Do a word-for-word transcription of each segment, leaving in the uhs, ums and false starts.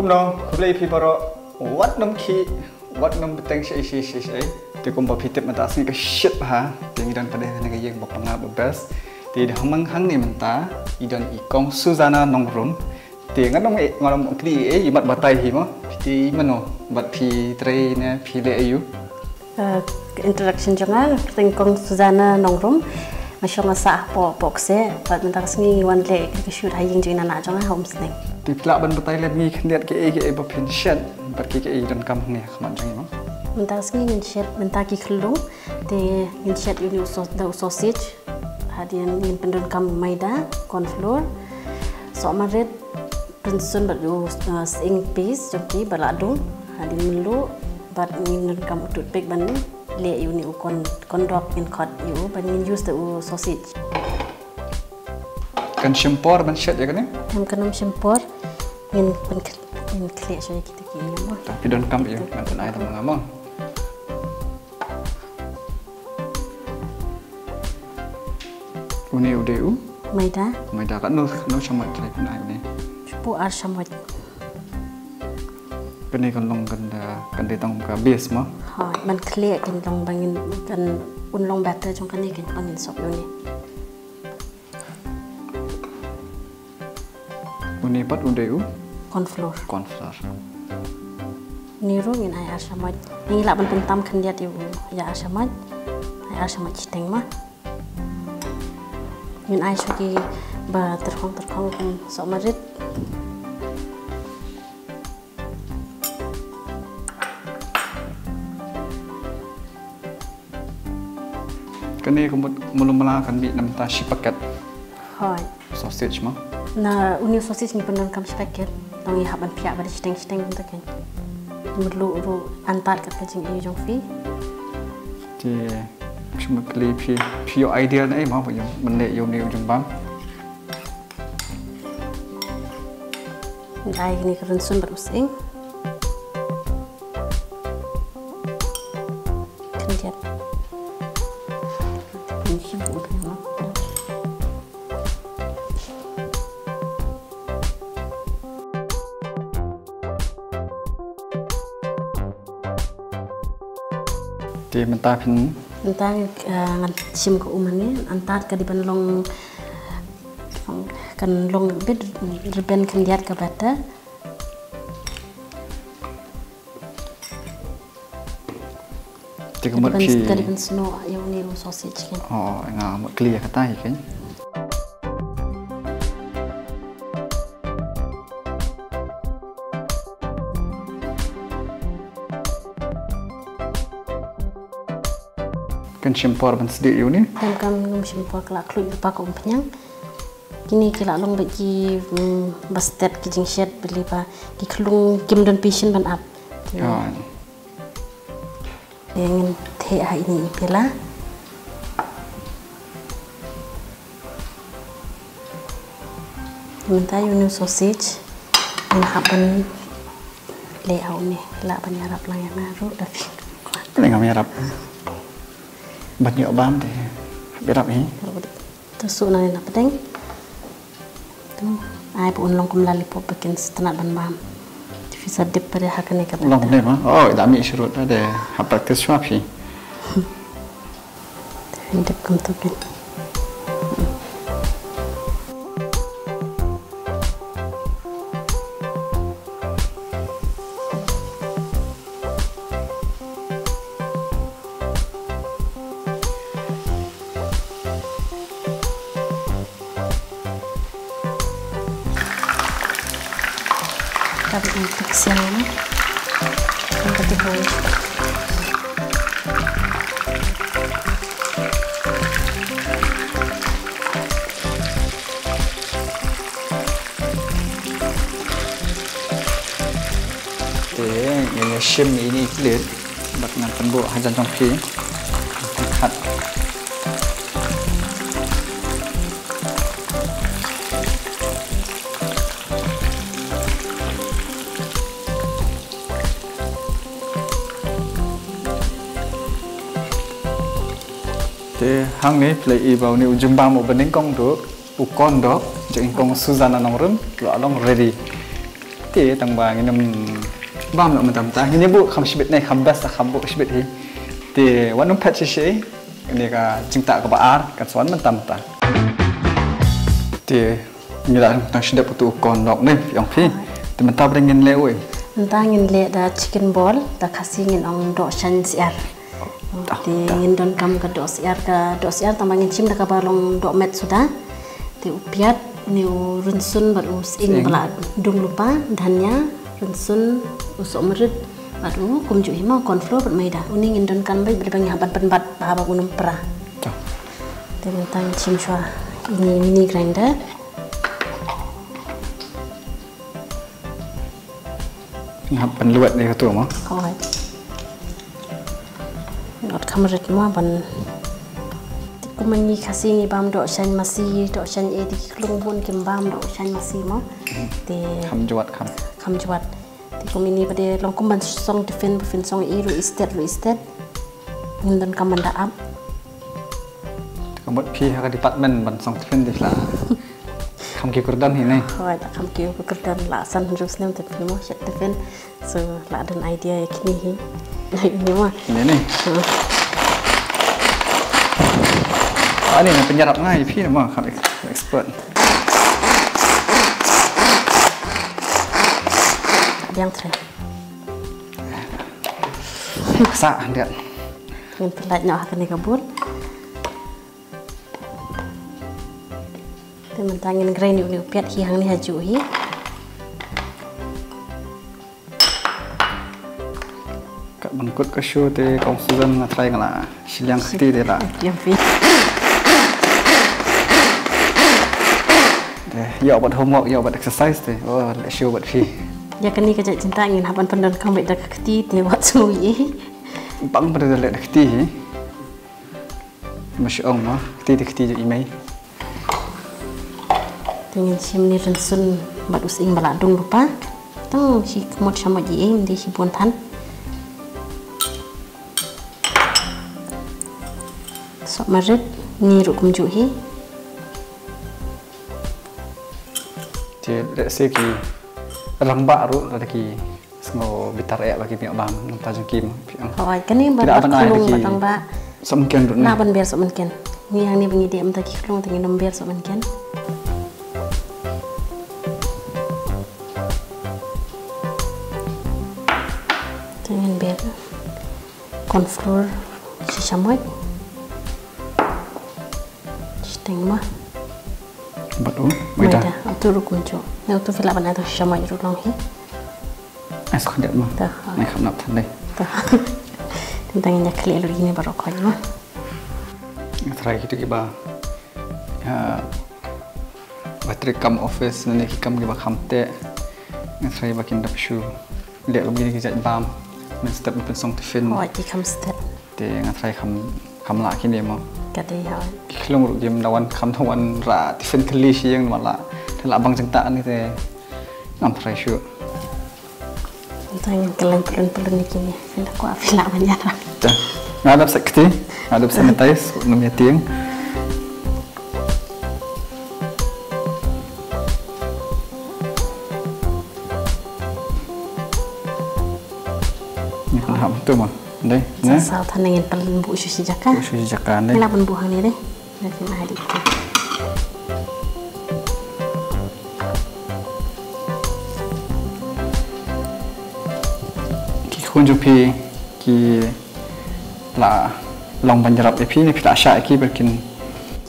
Kumno, khublei phi baroh, wat nym khih, wat nym bteng shaei shaei shaei. Te kumba phi tip mynta ka sngi ka shit bha, te ngi don pat hangne ha ka ïing ba panga ba best. Te hangne mynta i don i Kong Suzana Nongrum. Te ngan ym, ngan ym kylli ei, i mat batai hi mo. Phi te i mano, bad phi trei ne phi leh aïu? Eh, introduction jong nga, kyrteng Kong Suzana Nongrum. Nga shong nga sah hapoh, poh Kseh, bad mynta ka sngi ngi wan leh ka shoot ha ïing jong i nana jong nga ha Umsning. Te phi lah ban batai lem ïa ngi khyndiat kiei kiei ba phin shet, bad kiei kiei i donkam hangne ha khmat jong i mo? Mynta ka sngi ngin shet, mynta ki khyllung, te ngin shet ïa une u sau-, da u sausage, hadien ngin pyndonkam u maida, corn flour, sohmarit, rynsun bad u, uh, sying paste jong ki ba la dung, hadien mynluh, bad ngin donkam u toothpick ban leh ïa une u corn, corn dog ngin khot ïa u, bad ngin use da u sausage. Kan shim por ban shet ïa kane? Em, kan ym shim por, ngin pynkh-, ngin khleh shuwa ïa kita ki ïa mo. Phi donkam ïa u, ngan pyn-ai tang ma nga mo. Une u dei u? Maida. Maida, katno, katno shamoit trai phin ai une? Shiphew ar shamoit. Kane kan long kan da, kan dei tang ka base mo? Hooid, ban khleh kan long ba ngin, kan un long batter jong kane kan ba ngin sop une. Une pat u dei u? Corn flour. Corn flour. Une ruh ngin ai ar shamoit. Ngi lah ban pyntam khyndiat ïa u, ïa ar shamoit. Ai ar shamoit shiteng mo. Ngin ai shuwa ki ba tyrkhong tyrkhong kum sohmarit. Kane ka mut mulu mala kan mih na bynta shi paket. Hooid. Sausage mo? Na une u sausage ngi pyndonkam shi paket. Tang ïa hap ban phiah ba da shiteng shiteng kumta kein. Mutluh ruh antad kat ka jingïohi jong phi. Te shu mut kylli phi, phi ïoh idea na ei mo ba ïoh ban leh ïa une u jingbam. Ai kine ka rynsun bad u sying. Khyndiat. Te mynta phin? Mynta, eh, ngan shim ka um hangne, antad ka dei ban long, kan long bit rben khyndiat ka batter. Te ka mut phi ka dei ban snoh ïa une u sausage kein. Oh, nga mut kylli ïa kata hi kein. Kan shim por ban sdieh ïa une? Em, kam nym shim por, ka la khluit lypa ka umphniang. Kine ki la long beit ki, mm, ba stet ki jingshet, bad lypa ki khyllung kim don patient ban ap. Hooid. Te ngin theh ha ine i pela. Mynta ïa une u sausage ngin hap ban leh ha une. Lah ban ïarap lang ïa nga ruh da phi. Te ngam ïarap. Ban ïoh bam te hap ïarap hi. To shu na na pdeng. To ai ba un long kum lollipop ba kin sngewtynnat ban bam. Te phi sa dip pat ha kane ka batter. Long ne ma? Oh, da mih shuh ruh, da hap practice shuwa phi. Te phi dip kumto kein. Ka dei ban tik siang na. Ka dei ban. Te ngin ïa shim ïa ine i plet bad ngan pynbuh hajan jong phi. Khat. Te hangne phi la i ba une u jingbam uba nyngkong ruh, u corn dog jong i Kong Suzana Nongrum, la long ready. Te tang ba ngin ym bam noh mynta mynta. Ngin ïa buh kham shibit ne kham best kham buh shibit hi. Te wat nym phet shisha. Kane ka jingtah kaba ar kan sa wan mynta mynta. Te ngi la tang shu dep utu u corn dog ne phi ong phi. Te mynta ba ngin leh ui. Mynta ngin leh da chicken ball da Khasi ngin ong dohshaiñ syiar. Te ngin donkam ka dohsyiar, ka dohsyiar tang ba ngin shim da kaba long dohmet suda. Te u piat ne u rynsun bad u sying ba la dung lypa, dhania, rynsun, u sohmarit bad u kumjuh hi mo, corn flour bad maida. Une ngin donkam beit ba ngi hap ban pynbat ba haba un ym pra. Te mynta ngin shim shuwa ine i mini grinder. Nga hap pynluid ne kato mo. Hooid. Ngot kham rit mo ban. Te kumne ngi Khasi ngi bam dohshaiñ masi, dohshaiñ eh, te ki khlung bun kim bam dohshaiñ masi mo. Te kham jwat kham. Kham jwat. Te kumne ngi ba dei long kum ban song tiffin, ba phin song eh ruh istet ruh istet. Ngin donkam ban da ap. Te ka mut phi ha ka department ban song tiffin te la kham ki kyrdan hi ne. Hooid, la kham ki kyrdan, la san hynriew snem te phi mo shet tiffin. So la don idea ïa kine hi. Ine mo. Ine ne. Ani na pynïarap nga ïa phi mo kham ex-, expert. Biang tre. Sa hyndiat. Ngin pynlait noh ha kane ka bowl. Te mynta ngin grind ïa une u piat hi hangne ha juh hi. Ka ban kut ka shu te kong Susan nga try nga la shiliang kti te la. Ïa phi. Te ïoh bad homework, ïoh bad exercise te. Oh, la shu bad phi. Ïa kane ka jait jingtah ngin hap ban pyndonkam beit da ka kti te wat sngew ïa. Bang pyndonkam da kti hi. Masi ong mo, kti te kti ju i mei. Te ngin shim ne rynsun bad u sying ba la dung lypa. Tang shi kmot shamoit i ei, ym dei shibun than. Sohmarit, ne ruh kumjuh hi. Te lehse ki rangbah ruh lada ki sngew bitar eh ba kim ïoh bam nangta jong ki mo. Hooid, kane ba khlung ba tang ba. Sohmynken ruh ne. Lah ban ber sohmynken. Ngi hangne ba ngi dei mynta ki khlung te ngin ym ber sohmynken. Te ngin ber corn flour shi shamoit. Shiteng mo. Bad u maida. Maida, utu ruh kumjuh. Ne utu phi lah ban ai tang shi shamoit ruh long hi. Ai sa khyndiat mo. Nai kham nap than dei. Tang ngin ïa khleh lut ine baroh khoit mo. Nga try kito kiba, ah, ba trei kam office ne ki kam kiba kham teh. Nga try ba kin da pyrshah leh kum kine ki jait bam. Mynstep pynsong tiffin. Hooid, ki kham step. Te nga try kham, kham lah kine mo. Ka dei hooid. Ki khlung ruh kim da wan, kham da wan rah tiffin kali shi ïing ma lah. Te lah bang jingtah ne te ngam try shuh. Tang ngin kylleng pyllun pyllun ïa kine. Phi la kwah phi lah ban ïarap. Te nga dap set kti, nga dap sanitize, nym ïa tieng. Ngi pynhap tu mo. Dei ne. Sa saw than ngin pynbuh shu shi jaka. Buh shu shi jaka ne. Ngi lah pynbuh hangne dei. Ngi pynhap dei. Ki khun jong phi ki la long ban ïarap ïa phi ne phi la shah ïa ki ba kin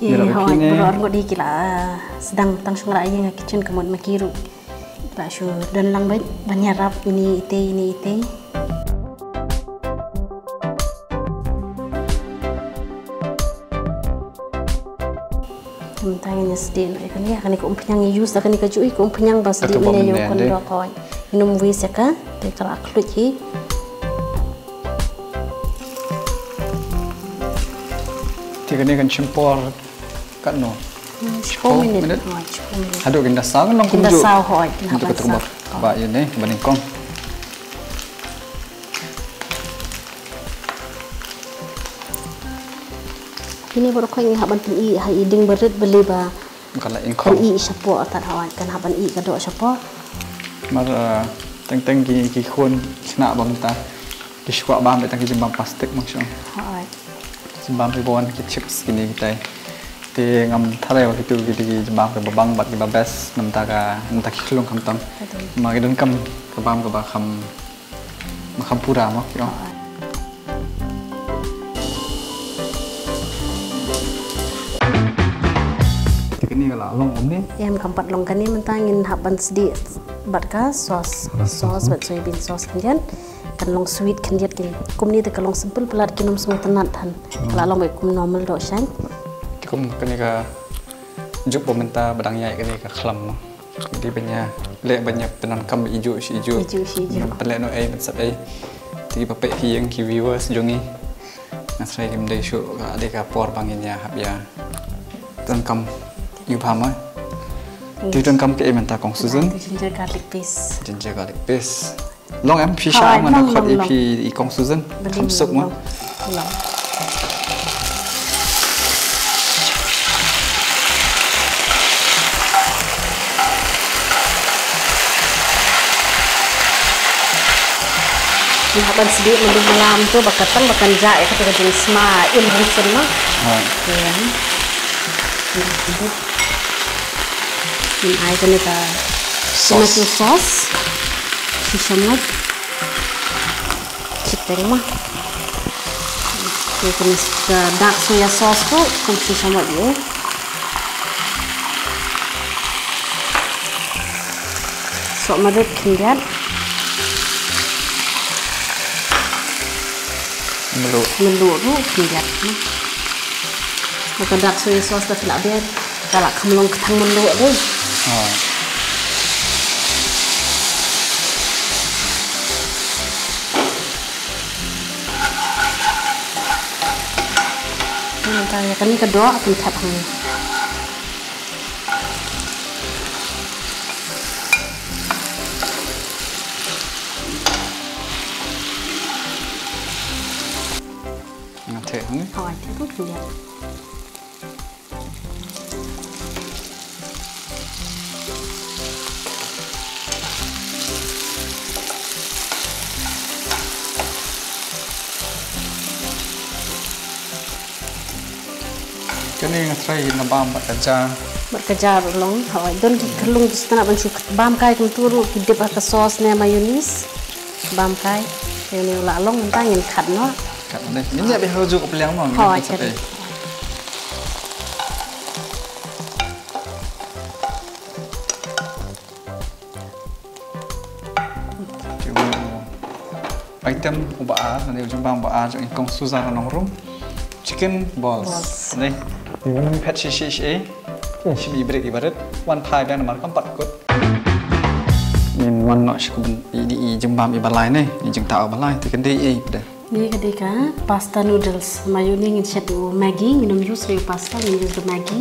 ïarap ïa phi ne. Baroh arngut hi ki la sdang tang shong rah ïing ha kitchen ka mut ma ki ruh. Ki la shu don lang beit ban ïarap ine ite ine ite. Mynta ngin ïa sdieh noh ïa kane, kane ka umphniang ngi use da kane ka juh, ka umphniang ba sdieh mynne ïa u kondok hooid. Ngin ym waste ïa ka, te ka la khluit hi. Te kane kan shim por katno? Hmm, shiphew minit. Shiphew minit. Hooid, shiphew minit. Haduh kin da saw kan long kumjuh. Kin da saw hooid, kin hap ban saw. Ba ïa ne, ba nyngkong. Kine baroh khoit ngi hap ban pyn-ih ha i dieng barit balei ba kan ih shapoh tad hooid, kan hap ban ih ka doh shapoh. Mar, eh, teng teng ki, ki khun ki khynnah ba mynta ki shu kwah bam tang ki jingbam plastik mo shu. Hooid. Jingbam ki bon ki chips kine kitai. Te ngam tharai ba kitu ki dei ki jingbam kiba bang bad kiba best na bynta ka, na bynta ki khyllung khamtam. Betul. Ma ki donkam ka bam kaba kham, ba kham pura mo ki ong. Hooid. Te kane ka la long kumne? Em, kam pat long kane, mynta ngin hap ban sdieh bad ka sauce. Ka sauce, sauce, bad soya bean sauce khyndiat. Kan long sweet khyndiat kine. Kumne te ka long simple palat kin ym sngewtynnat than. Hmm. Ka la long beit kum normal doh shaiñ. Te kum kane ka juk ba mynta ba dang ïaid kane ka khlam mo. Dei ban ïa leh ban ïa pyndonkam ijuh shi ijuh. Ijuh shi ijuh. Ban pynlehnohei ban sep ei. Te kiba peit hi ïa ki viewers jong ngi. Nga tharai kim dei shuh, ka dei ka por ba ngin ïa hap ïa donkam ïa u bam mo. Te donkam kaei mynta Kong Susan? Ginger garlic paste. Ginger garlic paste. Long em phi sha? Hooid, man long, ka khot long, i long. Phi i Kong Susan. Balei kham suk mo. Long, long. Ngi hap ban sdieh mynta malam tu ba ka tang ba kan jah ïa kata ka jingsma im rynsun mo. Hooid. Ïa. Ngin ai kane ka sauce. Tomato sauce. Shi shamoit. Shiteng mo. Te kane ka dark soya sauce ruh kum shi shamoit ïa. Sohmarit khyndiat. Mluh. Mluh ruh khyndiat. Ba ka dark soya sauce da phi lah biang, ka la kham long kthang mluh ruh. Oh. Mynta ïa kane ka doh pynthep hangne. Nga theh hangne. Hooid, theh ruh khyndiat. Kane nga tharai ngin bam bad ka ja. Bad ka ja ruh long, hooid, don ki khyllung ki sngewtynnat ban shu bam kai kumtu ruh, ki dip ha ka sauce ne mayonnaise. Bam kai, te une u la long, mynta ngin cut noh. Cut noh. Ngin ïa beh ha ju ka pliang mo. Hooid, cut. Te u item uba ar, lane u jingbam uba ar jong i Kong Susan na Nongrum. Chicken balls. Balls. Ne. Te ngin phet shi shi shi. Shim i brick iba rit. Wan phai biang namar kam pat kut. Ngin wan noh sha ka ban i, i jingbam iba lai ne. I jingtah uba lai. Te kan dei ei pat. Kane ka dei ka pasta noodles. Namar ïa une ngin shet u Maggi, ngin ym use ruh u pasta, ngin use u Maggi.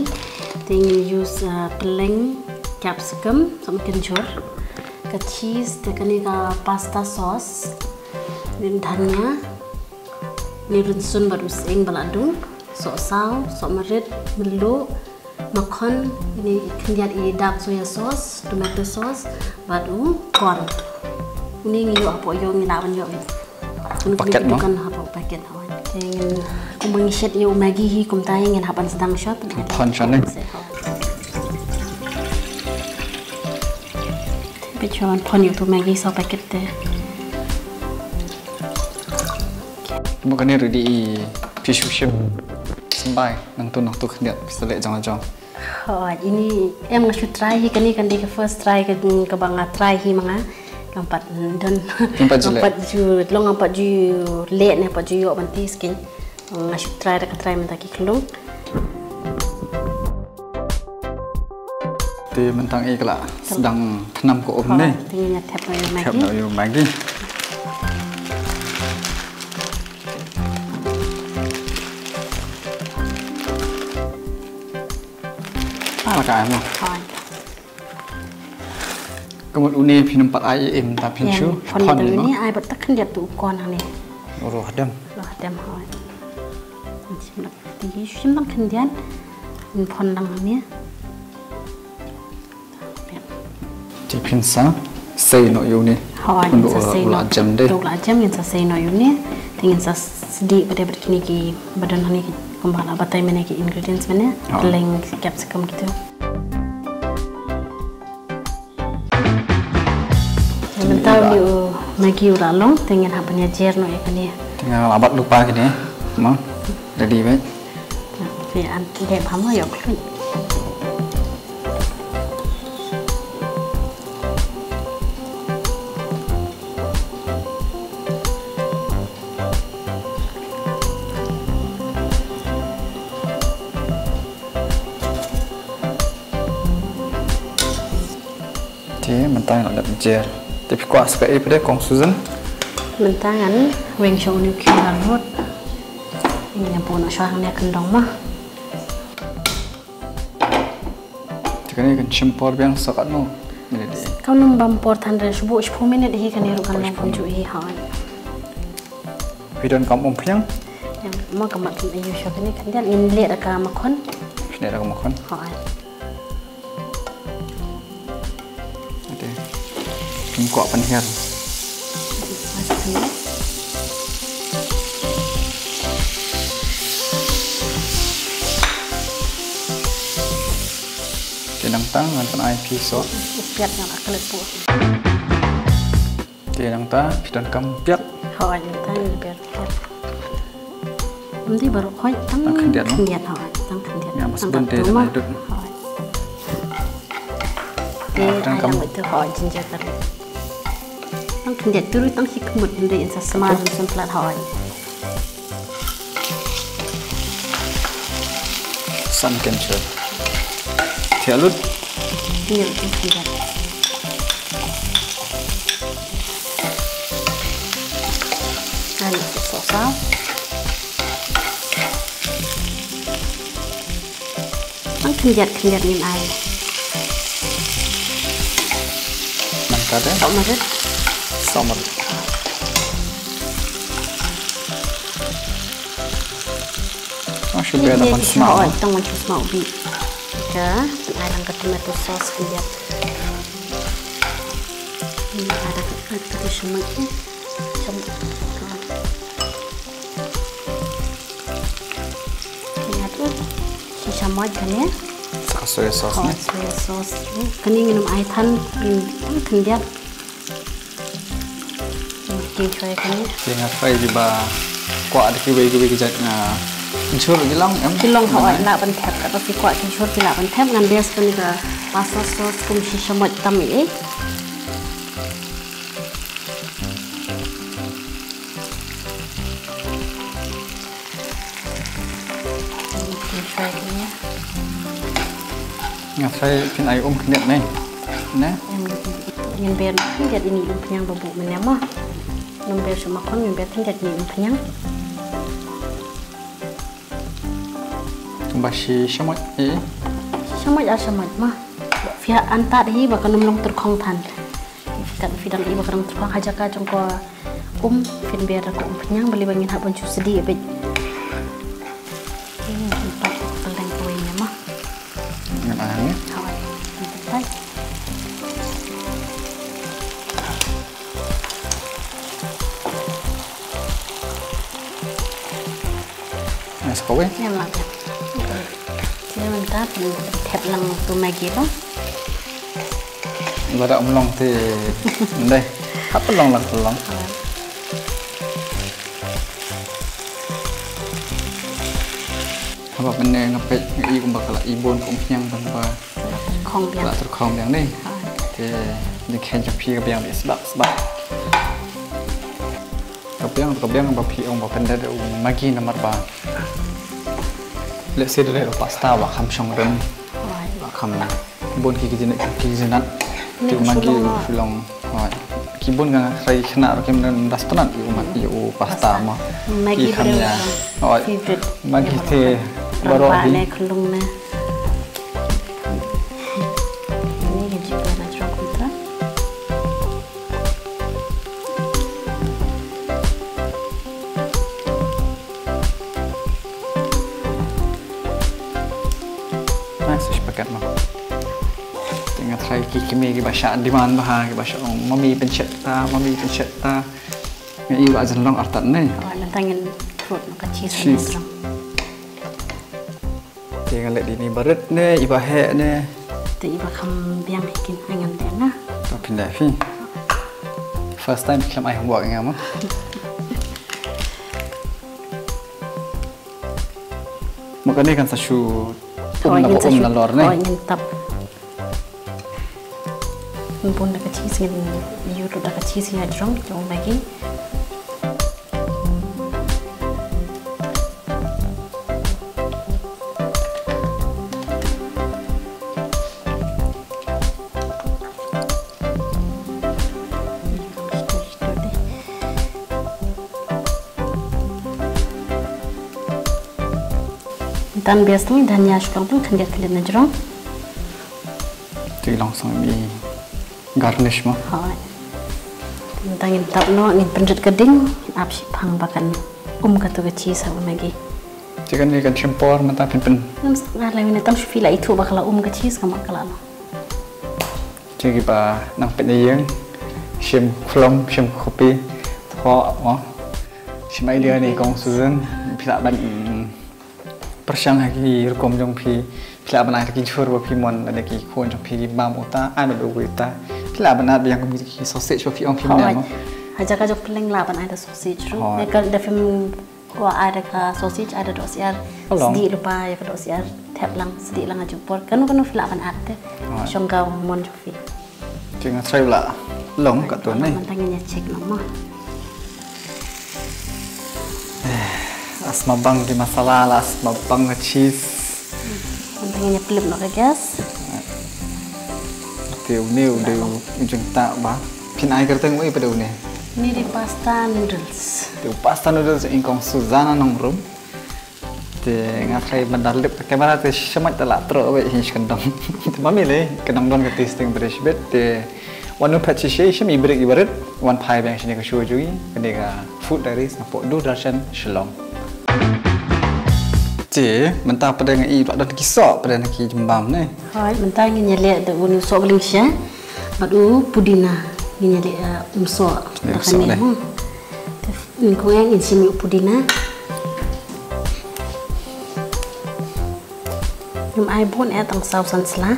Te ngin use, uh, pylleng, capsicum, sohmynken jhur. Ka cheese, te kane ka pasta sauce. Ngin dhania. Ngin rynsun bad u sying ba la dung. Sohsaw, sohmarit, mluh. Makhon, ini khyndiat i dark soya sauce, tomato sauce, bad u corn. Ini ngi ïoh hapoh ïoh, ngi lah ban ïoh. Paket, no? Kan hapoh paket, hooid. Te ngin, kumba ngi shet ïa u Maggi hi kumta hi ngin hap ban sdang shwa. Phon shwa ne. Peit shwa ban phon ïa u Maggi saw paket te. Te mo kane ruh dei i phi shu shim symbai nangtu nangtu khyndiat phi sa leh jong la jong. Hooid, ini em nga shu try hi kane, kan dei ka first try ka, kaba nga try hi ma nga. Ngam pat don. Ngam pat ju leh. Ngam pat ju leh ne pat ju ïoh ban test keiñ. Nga shu try da ka try mynta ki khyllung. Te mynta i ka la sdang thnam ka um ne. Te ngin ïa thep noh ïa u Maggi. Thep noh ïa u Maggi. Ah, la ka ai mo. Hooid. Ka mut une phin ym pat ai im, ta phin shu phon ïa une, ai bad ta khyndiat tu u corn hangne. Roh dem. Roh dem, hooid. Shim lang, te shim lang khyndiat. Phon lang hangne. Te phin sa Sei noh ïa une. Hooid, ngin sa sei noh. Jem de. Tuk la jem ngin sa sei noh ïa une. Te ngin sa sdieh pat de bad kine kiba don hangne, kumba la batai mynne ki ingredients mynne. Hooid. Kylleng, capsicum kito. Te mynta une u Maggi u la long, te ngin hap ban ïa jer noh ïa kane. Te nga la bat lypa kine. Mo. Ready beit. Phi an te dep ha mo ïoh khlun. Te mynta ngan dep jer. Te phi kwah sa kaei pat de kong Susan? Mynta ngan weng sha une u Q R code. Ngan buh noh sha hangne ha kyndong mo. Te kane kan shim por biang sa katno minit? Kam nym bam por than re, shibun shiphew minit hi kane ruh kan long kumjuh hi, hooid. Phi donkam umphniang? Mo, ka mat kum ïa sha kane khyndiat, ngin leh da ka makhon. Leh da ka makhon. Hooid. Ade. Ngim kwah pynhiar. Te nangta ngan pyn-ai phi sauce. Piat ngan aklet pu. Te nangta phi donkam piat. Hooid, nangta ngin piat piat. Ym dei baroh, hooid, tang khyndiat, no? Khyndiat, hooid, tang khyndiat. Ïa, mas bun te katto ma. Hooid. Te ai lang itu, hooid, ginger tang. Tang khyndiat, turu tang hi khmut, ym dei in sa sma, ym semplat, hooid. San ken choi. Thiah lut. Thiah lut, thiah lut. Ai, sosa. Tang khyndiat khyndiat ngin ai. Nangta de? Sohmarit. Sohmarit. Oh, shu bit da ban sma. Hooid, tang ban shu sma u bih. Ka, ai lang ka tomato sauce khyndiat. Ai lang ka tomato sauce. Ïa tu, shi shamoit kane. Sa ka soya sauce ne? Hooid, soya sauce ne. Kane ngin ym ai than, ngin khyndiat. Ngin khyndiat kane. Te nga try ba kwah da kiwei kiwei ki jait nga. Khynshur ki long em? Ki long, hooid, lah ban thep. Lada phi kwah khynshur phi lah ban thep, ngan best kane ka pasta sauce kum shi shamoit tam ïa. Ngin try kane. Nga try phin ai um khyndiat ne. Ne? Ngin ber khyndiat ine i umphniang ba buh mynne mo. Ngin ber shuh makhon, ngin ber khyndiat ine i umphniang. Kumba shi shamoit, eh? Shi shamoit, ar shamoit mo. Phi hap ban tad hi ba kan ym long tyrkhong than. Kat phi dang i ba ka dang tyrkhong ha jaka jong ka um, phin ber da ka umphniang, balei ba ngin hap ban shu sdieh beit. Ngin pat pynleng kawei ne mo. Ngin ai hangne. Hooid, ngin pat. Nga sa kawei. Nga la biang. Te mynta pynthep lang tu Maggi tu. Lada ym long te ndai. Hap pynlong lang pynlong. Haba mynne nga peit nga i kumba ka la i bun ka umphniang tang ba. Tyrkhong biang. Ka la tyrkhong biang ne. Te dei khein jong phi ka biang dei sbak sbak. Ka biang, ka biang ba phi ong ba pyndet u Maggi namar ba. Let's say da leh u pasta ba kham shong rem. Hooid. Ba kham bun ki, ki jingïa, ki jingïa. Te u Maggi u shu long. Hooid. Ki bun nga try khynnah ruh kim don das pynat ïa u Maggi, ïa u pasta mo. Maggi ki kham ïa. Hooid. Maggi te baroh hi. Rangbah ne, khyllung ne. Ini ka jingïa na jrong kumta. Nice, ich paket mo. Te nga Trai ki kmie kiba shah demand bha, kiba shah ong, "Mummy, pynshet ta, mummy, pynshet ta." Nga i ba jan long artat ne. Oh, nang tangin fruit ka cheese. Cheese. Te nga leh dini barit ne, iba heh ne. Te iba kham biang hi kin ai ngam te na. To phin leh phi. First time phi khlem ai homework ïa nga mo. Mo kane kan sa shu um na ba um na lor ne. Hooid, ngin tap. Ngin bun da ka cheese, ngin ïuh da ka cheese ïa jrong jong Maggi. Mynta best ni dhania shlong pun khyndiat khyndiat na jrong. Te long song mi garnish mo. Hooid. Mynta ngin tap noh, ngin pynrit ka ding, ngin ap shiphang ba kan um kato ka cheese ha u Maggi. Te kane kan shim por mynta phin pyn. Ngam sa nga lai ne tam shu phi la ithuh ba ka la um ka cheese ka ma ka la long. Te kiba nang peit na ïing, shim khlem, shim khupi, thoh mo. Shim idea ne kong Susan, phi lah ban, mm, pyrshang ha ki rukom jong phi, phi lah ban ai da ki jhur ba phi mon, lane ki khun jong phi ki bam uta, ai da uwei uta. Phi lah ban ai biang kum ki sausage ba phi ong phi mem. Hooid. Ha jaka jong phi leng lah ban ai da sausage ruh. Hooid. Ne ka da phim kwah ai da ka sausage, ai da dohsyiar. Ka long. Sdih lypa ïa ka dohsyiar, thep lang, sdih lang ha juh por. Kano kano phi lah ban ai te. Hooid. Shong ka mon jong phi. Te nga try la long katto ne. Mynta ngin ïa check noh mo. Eh, la sma bang ki masala, la sma bang ka cheese. Mynta ngin ïa flip noh ka gas. Te une u dei u jingtah ba phin ai kyrteng uei pat une? Une dei pasta noodles. Te u pasta noodles jong i kong Susanna Nongrum. Te nga try ban da lip ka camera te shamoit te la troh wei hi sha kyndong. Te ma mi lei ka nang don ka tasting bad shibit te wan u phet shisha shim i break iba rit wan phai biang shane ka show jong ngi kane ka Food Diaries napoh Doordarshan Shillong. Te mynta pat nga i ba don ki soh pat na ki jingbam ne. Hooid, mynta ngin ïa leh da une u soh balingsha bad u pudina. Ngin ïa leh, uh, um soh da kane mo. Te ngin kong ïa ngin shim ïa u pudina. Ngim ai bun, eh, tang saw san sla.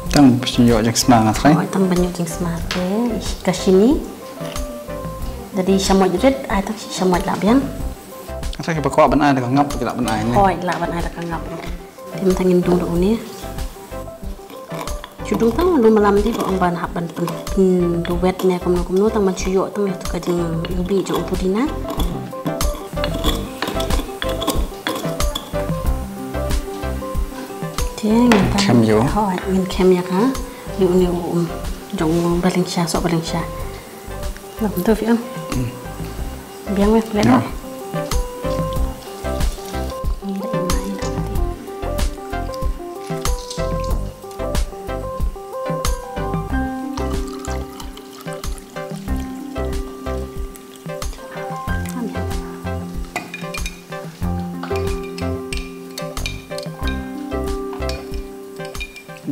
Tang ban ïoh jingsma nga try. Oh, tang ban ïoh jingsma te ka shini. Dei shamoit rit, ai tang shamoit la biang. Nga try kiba kwah ban ai da ka ngap ki lah ban ai ne. Hooid, lah ban ai da ka ngap. Te mynta ngin dung da une. Shu dung tang lum malam dei ba ong ban hap ban pyn, pynduwet ne kumno kumno tang ban shu ïoh tang ïa ka jingiwbih jong u pudina. Te ngin tang. Khem ïa u. Hooid, ngin khem ïa ka. Ïa une u um jong u balingsha, soh balingsha. Lam tu fiang. Biang weh plate.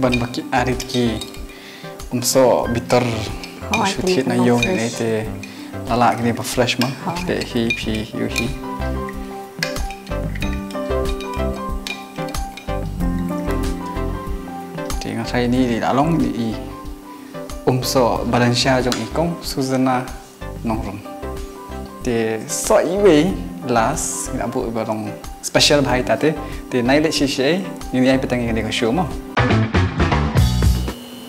Ban ba ki arit ki um soh bitter. Hooid, shu thied na ïong ne te la lah kine ba fresh ma. Hooid. Te hi phi ïoh hi. Te nga try ni dei la long ni i um soh balingsha jong i kong Susanna Nongrum. Te soh iwei last ngi la buh ba long special bha ita te. Te nai leh shisha ngin ïai pateng ïa kane ka show mo.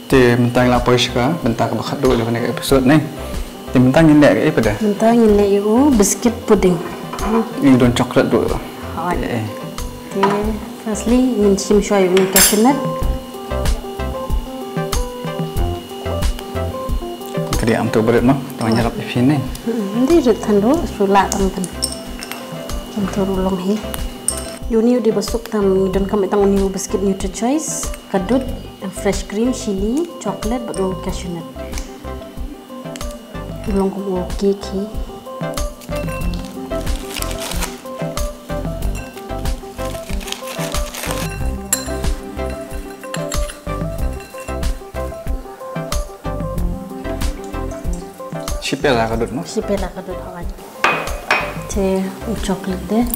Te mynta ngi la poi sha ka bynta kaba khatduh jong kane ka episode ne. Te mynta ngin leh kaei pat de? Mynta ngin leh ïa u biscuit pudding. Ngi don chocolate duh. Hooid. Te firstly ngin shim shuwa ïa u cashew nut. Ka dei am tu barit ma, tang ïarap ïa phi ne. Hmm, ym dei rit than ruh, shu lah tang than. Am tu ruh long hi. Uni u dei ba suk tam, ngi donkam tang uni u biscuit Nutri Choice, ka dud, fresh cream, shini, chocolate bad u cashew nut. Long kum u cake hi. Shipela ka dud, no? Shipela ka dud, hooid. Te u chocolate de.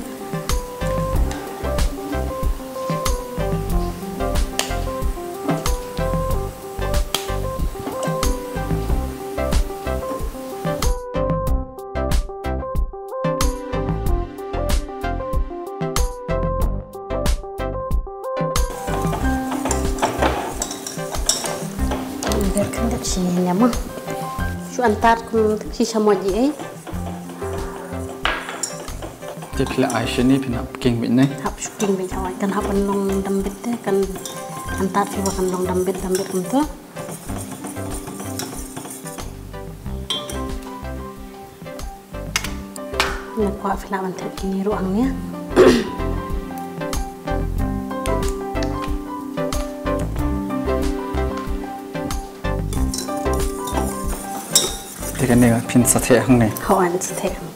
Ber khyndiat shi ïa ma. Shu antad kum shi shamoit ei. Te phi la ai shane phin hap king beit ne? Hap shu king beit, hooid, kan hap ban long dambit te, kan antad phi ba kan long dambit dambit kumta. Nga kwah phi lah ban thep kine ruh hangne. Te kane phin sa theh hangne. Hooid, sa theh hangne.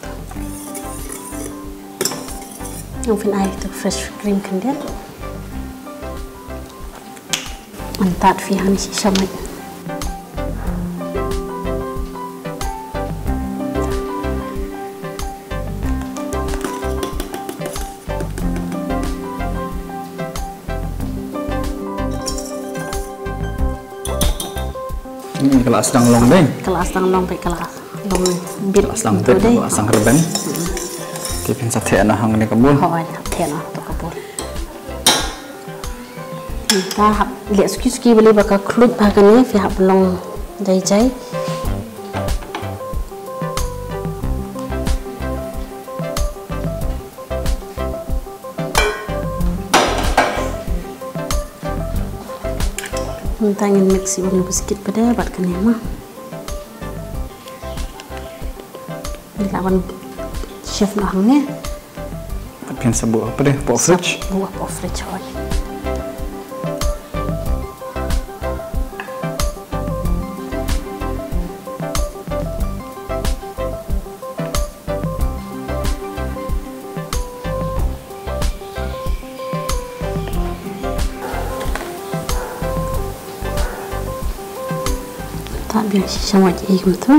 Nga phin ai to fresh cream khyndiat. Antad phi hangne shi shamoit. Hmm, ka la sdang long dei. Ka la sdang long beit, ka la long bit. Ka la sdang bit, ka la sdang rben. Hmm. Te phin sa theh noh hangne ka bowl. Hooid, theh noh to ka bowl. Te hap leh suki suki balei ba ka khluit bha kane, phi hap long jai jai. Mynta ngin mix ïa u biscuit pat de bad kane ma. Ngi lah ban shift noh hangne. Bad phin sa buh pat de hapoh fridge. Sa buh hapoh fridge, hooid. Tad biang shi shamoit ei kumta.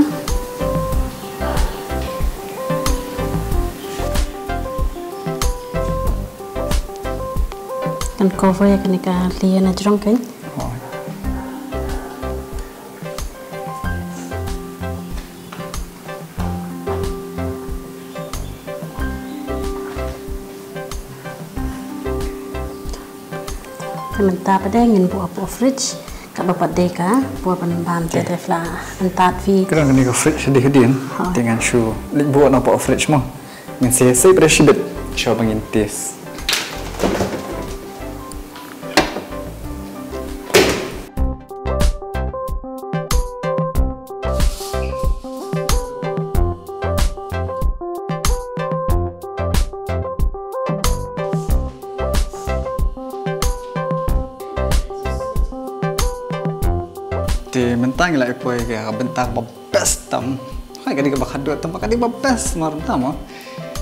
Kan cover ïa kane ka layer na jrong kan. Oh. Te mynta pat de ngin buh hapoh fridge. Kaba pat de ka por ban bam te, te phi lah antad phi. Kren kane ka fridge dei hadien. Hooid. Te ngan shu leit buh noh hapoh fridge mo. Ngin sa sei pat de shibit shuwa ba ngin test. Te mynta ngi la ïa poi ka bynta ba best tam. Hai, ka dei kaba khadduh tam, ka dei ba best mar tam mo.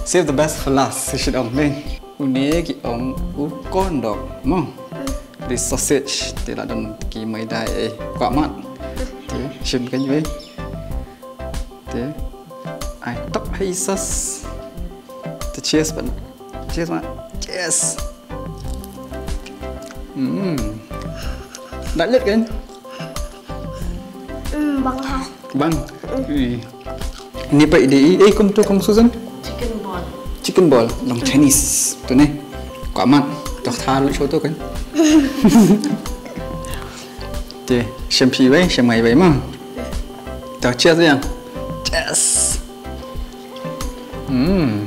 Save the best for last, shi dong ne. Une ki ong u corn dog mo. Dei sausage, te la don ki maida ei, kwah mad. Te shim kan wei. Te ai tok hai sauce. Te cheers ban. Cheers mad. Cheers. Hmm. Dak lit kan? Hmm, bang ha. Bang. Ui. Ini pa ide i, eh, kum tu kong Susan? Chicken ball. Chicken ball, long Chinese. Tu ne. Kwah mad. Tok tha lu shoto kan. Te, shim phi wei, shim ngai wei ma. Tok cheers yang. Cheers. Hmm.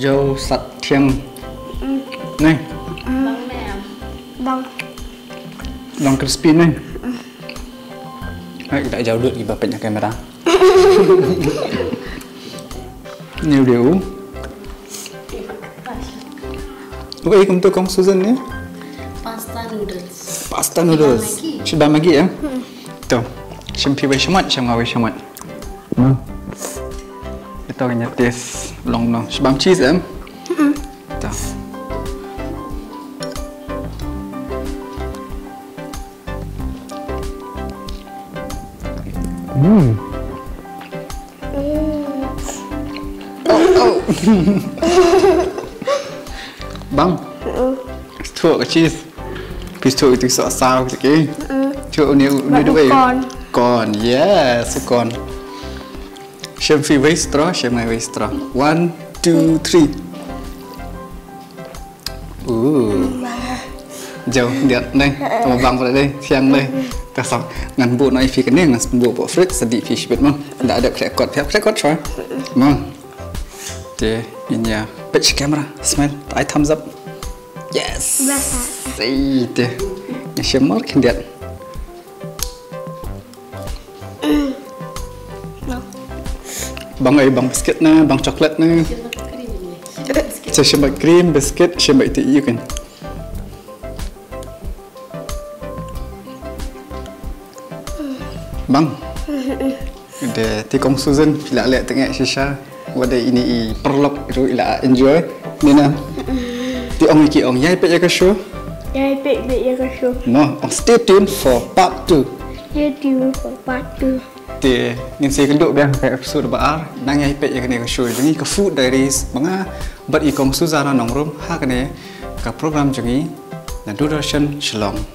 Jaw sat thiang. Ne. Bang. Long crispy ne. Ai, da jaw lut ki ba peit na kamera. Ni u dei u. Okay, kum tu kong Susan ne? Pasta noodles. Pasta noodles. Shibam Maggi. Shibam Maggi, eh? Tu. Shim phi wei shamat, shim nga wei shamat. Hmm. Ito kane taste long no. Shibam cheese, eh? Tu. Hmm. Oh. Bang. Thuh ka cheese. Phi thuh itu sa sa ke. Thuh ni ni Bad dua. Corn. Corn. Yes, corn. Shem phi wei straw, shem ngai wei straw. One, two, three. Ooh. Jaw, diat dei. Tama bang pala dei, thiang dei. Ka sap ngan buh noh ïa phi kane, ngan sa buh buh fridge, sa dih phi shibit mo. Da da khreh kot, phi hap khreh kot shwa. Mo. Te, ïa peit sha camera, smile, ai thumbs up. Yes. Bah. Ei te. Ïa shem mar khyndiat. No. Bang ei, bang biscuit ne, bang chocolate ne. Sa shem bad cream, biscuit, shem bad ïa te ïa kan. Bang. De te Kong Susan, phi la leh tang eh shisha. Wat de ini i paralok ruh i la enjoy. Ni na. Te ong ïa ki ong, ïai peit ïa ka show. Ïai peit ïa ka show. Mo, ong stay tuned for part two. Stay tuned for part two. Te ngin sa ïakynduh biang ka episode ba ar. Nang ïai peit ïa kane ka show jong ngi, ka Food Diaries, ba nga bad i Kong Suzana Nongrum ha kane ka program jong ngi na Doordarshan Shillong.